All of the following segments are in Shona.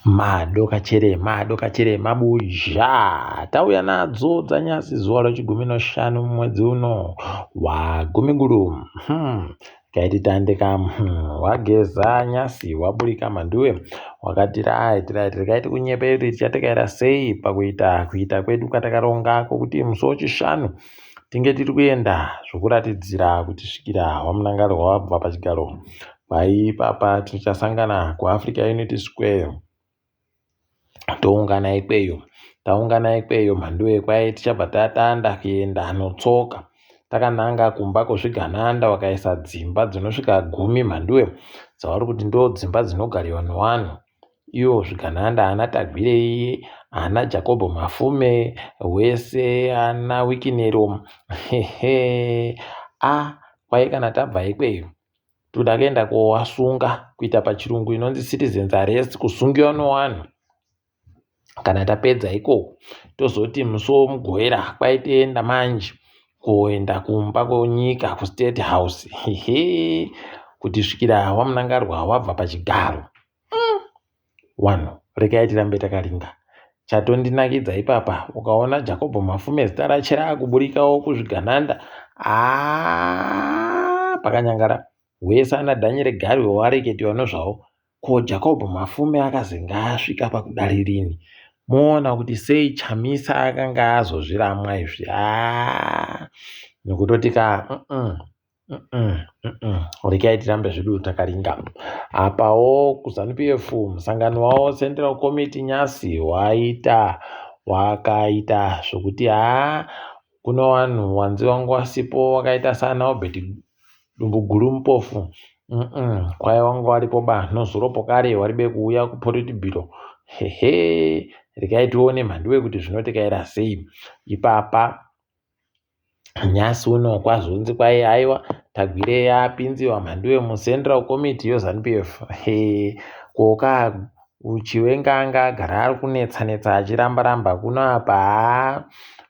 Madokachere madokachere mabuzha tauya nadzo dzanyasi zuva rechigumi noshanu mumwedzi uno wagumiguru. Kaiti tandeka wageza nyasi waburika mhanduwe wakati right right rekaiti kunyepe kuti tichatekaira sei pakuita kuita kwedu kwatakaronga kwokuti musi wechishanu tinge tiri kuenda zvokuratidzira kuti svikira wamunangarwa wabva pachigaro. Kwaipapa tichasangana kuAfrica Unity Square toungana ikweyo. Taungana ikweyo mhanduwe kwai tichabva tatanda kuenda notsoka takananga kumba kwezvigananda wakaisa dzimba dzinosvika gumi mhanduwe dzavari kuti ndo dzimba dzinogariwa nevanhu. Iwo zvigananda ana Tagwirei, ana Jakobho Mafume, wese ana Wikinero hehe a kwai kana tabva ikweyo toda kuenda kowasunga kuita pachirungu inonzi citizens arrest kusungiwa nowanhu. Kana tapedza ikoko tozoti musi womugovera kwaitoenda manje kuenda kumba kwenyika kustate house hehe kuti svikira wamunangarwa wabva pachigaro. Vanhu regai tirambe takaringa. Chatondinakidza ipapa ukaona Jakobho Mafume zita rache raakuburikawo kuzvigananda haa pakanyangara wese ana Daniel Garwe wareketiwa nezvawo. Ko Jakobho Mafume akazenge asvika pakudari rini? Moona kuti sei Chamisa akanga azozviramwa izvi haa nokutoti ka regai tirambe zvedu takaringa. Apawo kuZanu PF musangano wavo Central Committee nyasi waita wakaita zvokuti haa kuno vanhu wanzi wangu wasipo wakaita saana Obert Dumbuguru Mupofu kwai wanga waripo ba nozoropo kare waribe kuuya kupolitburo hehe regai tione mhanduwe kuti zvinotekaira sei ipapa. Nyasi uno kwazonzi kwai aiwa Tagwirei apinziwa mhanduwe muCentral Committee yeZanu PF. Koka Chiwenga anga agara ari kunetsa netsa achiramba ramba kuno apa haa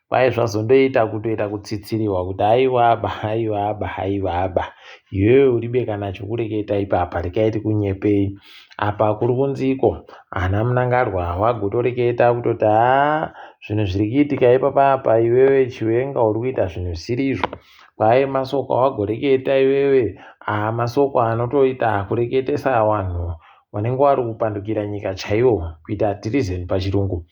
kwai zvazondoita kutoita kutsitsiriwa kuti aiwa aba aiwa aba aiwa aba iwewe uribe kana chokureketa ipapa rekai tikunyepei. Apa kuri kunziko ana Mnangagwa wagotoreketa kutoti haa zvinhu zviri kuitika ipapa apa iwewe Chiwenga uri kuita zvinhu zvisiri izvo. Kwai masoko awagoreketa iwewe haa masoko anotoita kureketesa vanhu vanenge vari kupandukira nyika chaiwo kuita treason pachirungu.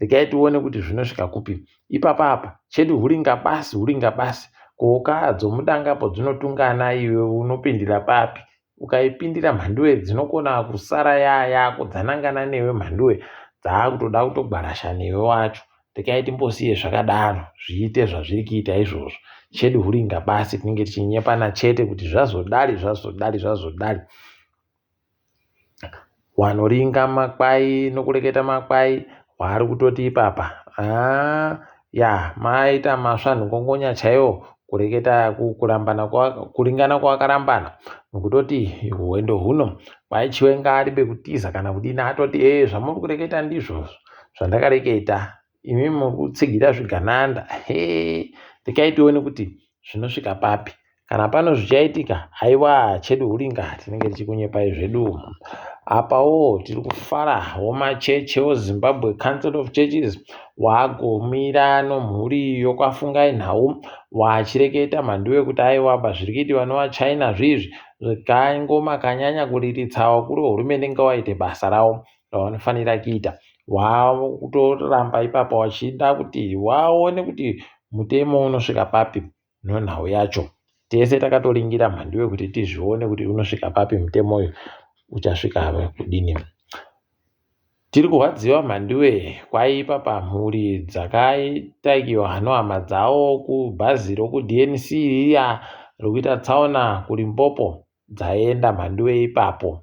Regai tione kuti zvinosvika kupi. Ipapa apa chedu huringa basi huringa basi. Koka dzomudangapo dzinotungana iwe unopindira papi? Ukaipindira mhanduwe dzinokona kusara yako dzanangana newe mhanduwe dzaakutoda kutogwarasha newe wacho. Regai timbosiye zvakadaro zviite zvazviri kuita izvozvo. Chedu huringa basi tinenge tichinyepana chete kuti zvazodari zvazodari zvazodari. Wanoringa makwai nokureketa makwai waari kutoti ipapa haa ya maita masvanhungongonya chaiwo kureketa kurambana kuringana kwawakarambana nokutoti hwendo huno kwai Chiwenga aribe kutiza kana kudini atoti ee zvamuri kureketa ndizvo zvandakareketa imi muri kutsigira zvigananda hee regai tione kuti zvinosvika papi. Kana pano zvichaitika haiwa chedu huringa tinenge tichikunyepai zvedu. Apawo tiri kufara womachechi oZimbabwe Council of Churches wagomira nomhuri yokwaFungai Nhau wachireketa mhanduwe kuti aiwa zviri kuitiwa nevaChina zviizvi kangoma kanyanya kuriritsa vakuru vehurumende ngavaite basa ravo ravanofanira kuita. Wakutoramba ipapa wachida kuti waone kuti mutemo unosvika papi nonhau yacho. Tese takatoringira mhanduwe kuti tizvione kuti unosvika papi mutemo uyu uchasvika kudini. Tiri kurwadziwa mhanduwe kwaipa pamhuri dzakataikiwa nohama dzavo kubhazi rokuDNC riya rokuita tsaona kuLimpopo dzaenda mhanduwe ipapo.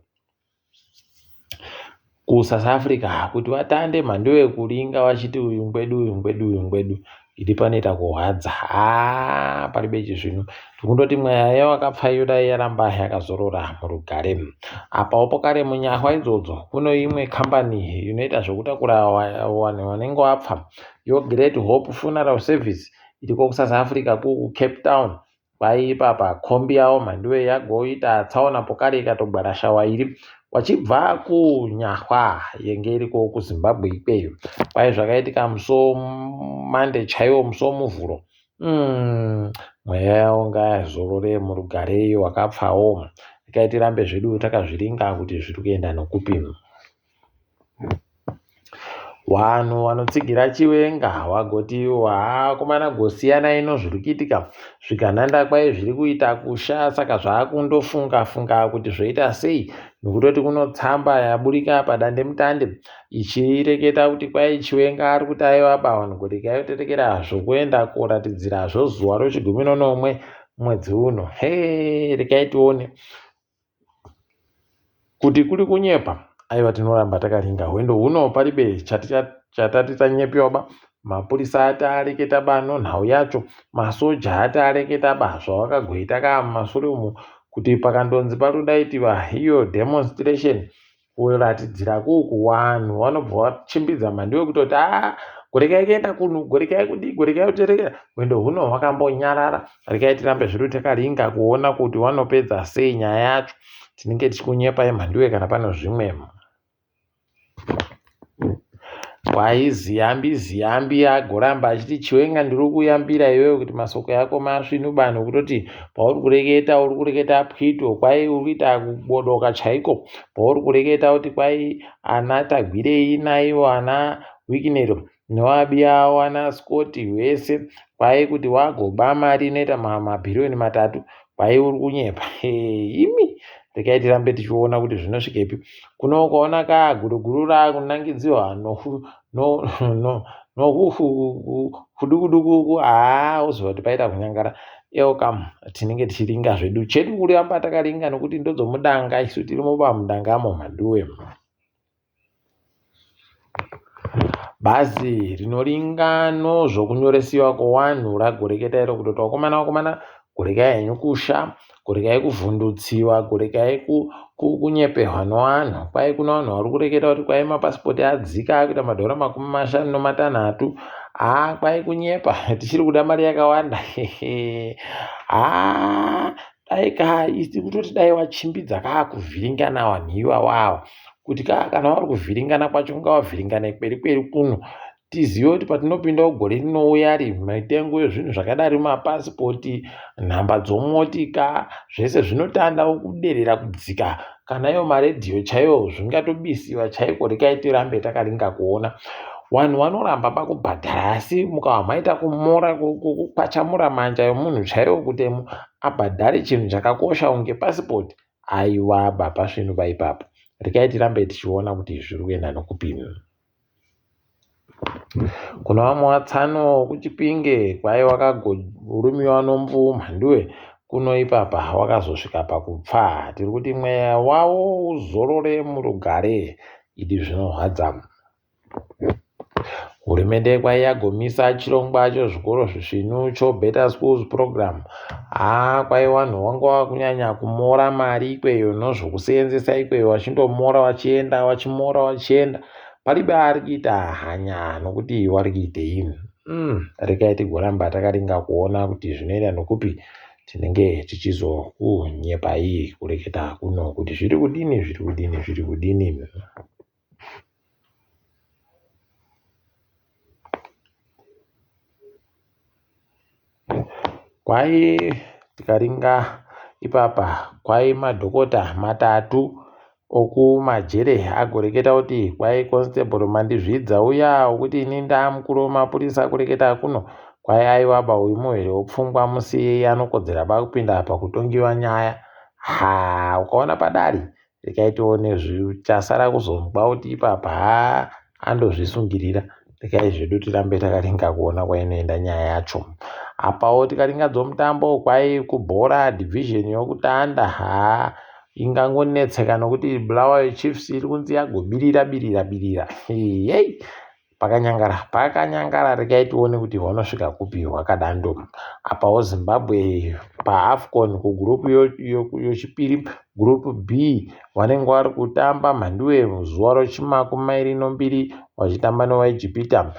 KuSouth Africa kuti vatande mhanduwe kuringa vachiti uyu ngwedu uyu ngwedu uyu ngwedu iri panoita kurwadza haa paribe chizvino tikundoti mweya yewakapfa iyo dai yaramba yakazorora murugare. Apawo pokare munyahwa idzodzo kuno imwe kambani inoita zvekutakura vanhu vanenge vapfa yoGreat Hope Funeral Service iriko kuSouth Africa kuCape Town. Kwai ipapa kombi yavo mhanduwe yagoita tsaona pokare ikatogwarasha wairi. Wachibva kuNyahwa yenge iriko kuZimbabwe ikweyo. Kwai zvakaitika musi Monday chaiwo musi weMuvhuro. Mweya yavo ngaizorore murugare wakapfawo. Regai tirambe zvedu takazviringa kuti zviri kuenda nokupi. Vanhu vanotsigira Chiwenga vagoti vakomana gosiyanai nozviri kuitika zvigananda kwai zviri kuita kusha saka zvaakundofunga funga kuti zvoita sei nokutoti kuno tsamba yaburika padandemutande ichireketa kuti kwai Chiwenga ari kuti aiwa ba vanhu goregai kutetekera zvokuenda koratidzira zvozuva rochigumi nonomwe mwedzi uno he regai tione Kuti kuri kunyepa aiwa tinoramba takaringa hwendo huno paribe chatati tanyepiwa ba mapurisa ati areketa ba nonhau yacho masoja ati areketa ba zvawakagoita ka mumasure umu kuti pakandonzi parudaitiwa iyo demonstration kuratidzira kuku wanhu wanobva wachimbidza mhandu yekutoti aa gorekai kuenda kunhu gorekai kudii gorekai kuterekera hwendo huno hwakambonyarara Regai tirambe zvedu takaringa kuona kuti wanopedza sei nyaya yacho. Tinenge tichikunyepai mhanduwe kana pano zvimwe. Kwai ziyambi ziyambi agoramba achiti chiwenga ndiri kuyambira iwewe kuti masoko yako masvinu bani kutoti pauri kureketa uri kureketa pwito kwai uri kuita kubodoka chaiko pauri kureketa kuti kwai ana tagwirei naivo ana wikinero Noabi avo ana Scott vese kwai kuti wagoba mari inoita mabhiriyoni matatu kwai uri kunyepa imi regai tirambe tichiona kuti zvinosvikepi kuno ukaona ka guruguru rakunangidziwa nohufudukuduku haa woziva kuti paita kunyangara elcam tinenge tichiringa zvedu chedu kuramba takaringa nokuti ndodzomudanga isu tirimo pamudangamo mhanduwe Bhazi rinoringano zvokunyoresiwa kwewanhu ragoreketa iro kutoti vakomana vakomana gorekai henyu kusha gorekai kuvhundutsiwa gorekai kunyeperwa nevanhu kwai kuna vanhu vari kureketa kuti kwai mapasipoti adzika akuita madhora 56 haa kwai kunyepa tichiri kuda mari yakawanda haa dai ka isi kutoti dai wachimbidza kakuvhiringana vanhu iwawa awa kuti ka kana vari kuvhiringana kwacho ngavavhiringane kweri kweri kuno tizive kuti patinopindawo gore rinouya ri mitengo yezvinhu zvakadari mapasipoti nhamba dzomotika zvese zvinotanda kuderera kudzika kana iyo maredhiyo chaiwo zvingatobisiwa chaiko rekai tirambe takaringa kuona vanhu vanoramba pakubhadhara asi mukava maita kumora kukwachamura manja yomunhu chaiwo kuti abhadhare chinhu chakakosha kunge pasipoti aiwa baba svinu paipapo rekai tirambe tichiona kuti zviri kuenda nokupi Kuna vamwe vatsano kuChipinge kwai wakagorumiwa nomvuu mhanduwe kuno ipapa wakazosvika pakupfa. Tiri kuti mweya wavo uzorore murugare idi zvinorwadza. Hurumende kwai yagumisa chirongwa chezvikoro zvisvinu choBetter Schools Program. Haa kwai vanhu vanga vakunyanya kumora mari ikweyo nozvokuseenzesa ikweyo vachindomora vachienda vachimora vachienda. Paribe ari kuita hanya nokuti wari kuitei. Regai tigoramba takaringa kuona kuti zvinoenda nokupi tinenge tichizokunyepai kureketa kuno kuti zviri kudini zviri kudini zviri kudini. Kwai tikaringa ipapa kwai madhokota matatu okumajere agoreketa kuti kwai constable Mandizvidza uya wekuti ini ndamukuru wemapurisa kureketa kuno kwai aiwa ba uyu muhere wepfungwa musiyei anokodzera bakupinda apa kutongiwa nyaya ha ukaona padari Regai tione zvichasara kuzonzwa kuti ipapa haa andozvisungirira. Regai zvedu tirambe takaringa kuona kwainoenda nyaya yacho. Apawo tikaringa dzomutambo kwai kubhora division yokutanda haa ingangonetseka nokuti Bulawayo Chiefs iri kunzi yagobirira birira birira. Heyei Pakanyangara pakanyangara regai tione kuti hwanosvika kupi hwakadando. Apawo Zimbabwe paAfcon kugroup yochipiri group B vanenge vari kutamba mhanduwe zuva rochimakumi mairi nombiri vachitamba nevaEgipita.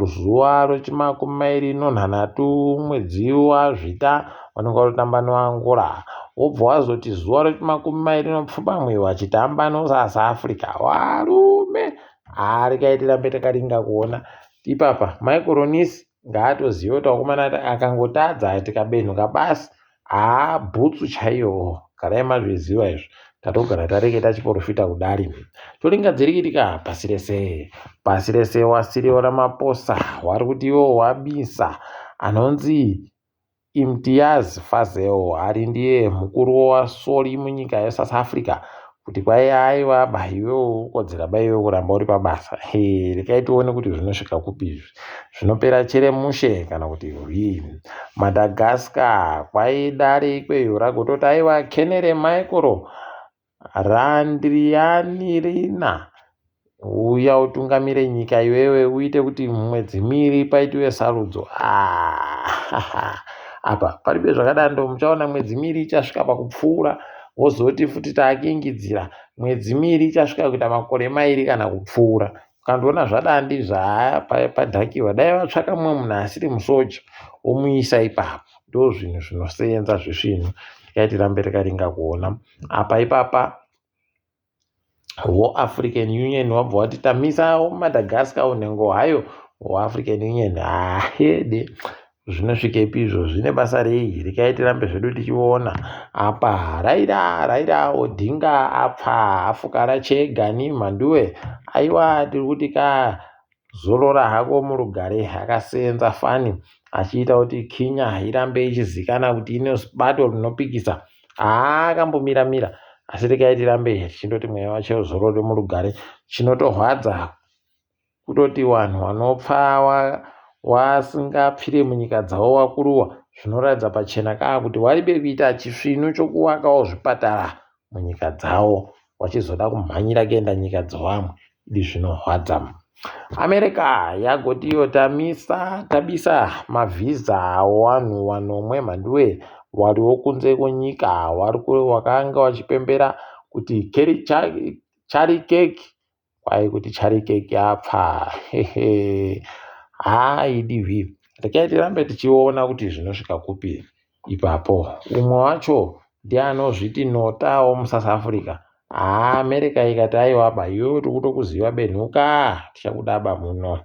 Zuva rochimakumi mairi nonhanhatu mwedzi waZvita vanenge vari kutamba neAngola. Wobva wazoti zuva rechimakumi mairi nopfumbamwe wachitamba noSouth Africa. Varume, haa regai tirambe takaringa kuona. Ipapa Michael Nisi ngaatozive kuti vakomana akangotadza tikabenhuka basi haa bhutsu chaiyo garai mazviziva izvo tatogara tareketa chiporofita kudari toringa dzirikitika pasi rese pasi rese wasiriwo ramaposa wari kuti iwo wabisa anonzi Imtiaz Fazel ari ndiye mukuru wevasori munyika yeSouth Africa kuti kwai aiwa ba iwewe ukodzera ba iwewe kuramba uri pabasa. He, rekai tione kuti zvinosvika kupi izvi. Zvinopera chere mushe kana kuti hwii. Madagascar kwai dare ikweyo ragototi aiwa Kenere Michael Randrianirina uya utungamire nyika iwewe uite kuti mwedzi miiri paitiwe sarudzo. Ah, apa paribe zvakadando muchaona mwedzi miiri ichasvika pakupfuura wozoti futi takingidzira mwedzi miiri ichasvika kuita makore mairi kana kupfuura ukandiona zvadandi zvapadhakiwa dai vatsvaka mumwe munhu asiri musoja womuisa ipapo ndo zvinhu zvinoseenza zvisvinhu tikai tirambe takaringa kuona apa ipapa woAfrican Union wabva wati tamisa Madagascar unhengo hayo woAfrican Union hahede zvinosvikepi izvo zvine basa rei rekai tirambe zvedu tichiona apa raira raira odhinga apfa afukara chegani mhanduwe aiwa tiri kuti ka Zorora hako murugare akasenza fani achiita kuti Kenya irambe ichizikana kuti ine bato rinopikisa. Haa akambomira mira asi regai tirambe tichindoti mweya wacho uzorore murugare. Chinotorwadza kutoti vanhu vanopfa wasingapfire munyika dzavo wakuruwa zvinoratidza pachena kaa kuti waribe kuita chisvinu chokuwakawo zvipatara munyika dzavo wachizoda kumhanyira kuenda nyika dzevamwe idi zvinorwadza. America yagoti iyo tamisa tabisa mavhiza awanhu wanomwe mhanduwe wariwo kunze kwenyika wakanga wachipembera kuti Charlie Kirk kwai kuti Charlie Kirk apfa hehe haa idi hwi rekai tirambe tichiona kuti zvinosvika kupi ipapo umwe wacho ndiye anozviti notawo muSouth Africa haa America ikati aiwa ba iwewe tiri kutokuziva benhuka tichakudaba muno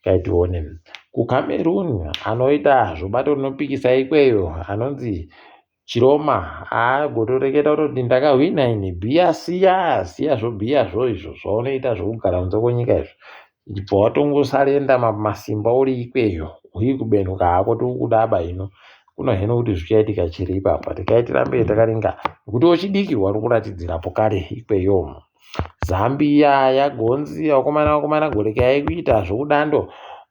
rekai tione kuCameroon anoita zvobato rinopikisa ikweyo anonzi Chiroma aagotoreketa kutoti ndakahwina ini bhiya siya siya zvobhiya zvo izvo zvaunoita zvokugara kunze kwenyika izvo bva watongosarenda masimba uri ikweyo uyi kubenuka hako tikukudaba ino kuno heno kuti zvichaitika chiri ipapa tikai tirambe takaringa nekuti wechidiki wari kuratidzirapo kare ikweyo Zambia yagonzi vakomana vakomana gorekai kuita zvokudando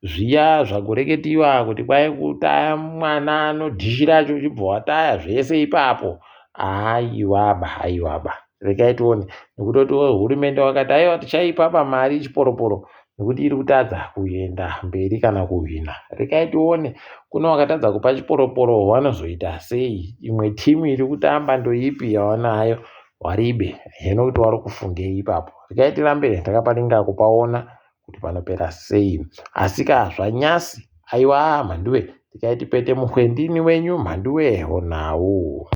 zviya zvagoreketiwa kuti kwai kutaya mwana anodhishira acho uchibva wataya zvese ipapo aiwaba aiwaba rekai tione nekutoti hurumende wakati aiwa tichaipa pamari chiporoporo nekuti iri kutadza kuenda mberi kana kuhwina rekai tione kune wakatadza kupa chiporoporo wanozoita sei imwe timu iri kutamba ndoipi yawanayo Waribe heno kuti wari kufungei ipapo. Regai tirambe takaparinga kupaona kuti panopera sei. Asika zvanyasi aiwa mhanduwe tikai tipete muhwendini wenyu mhanduwe honau.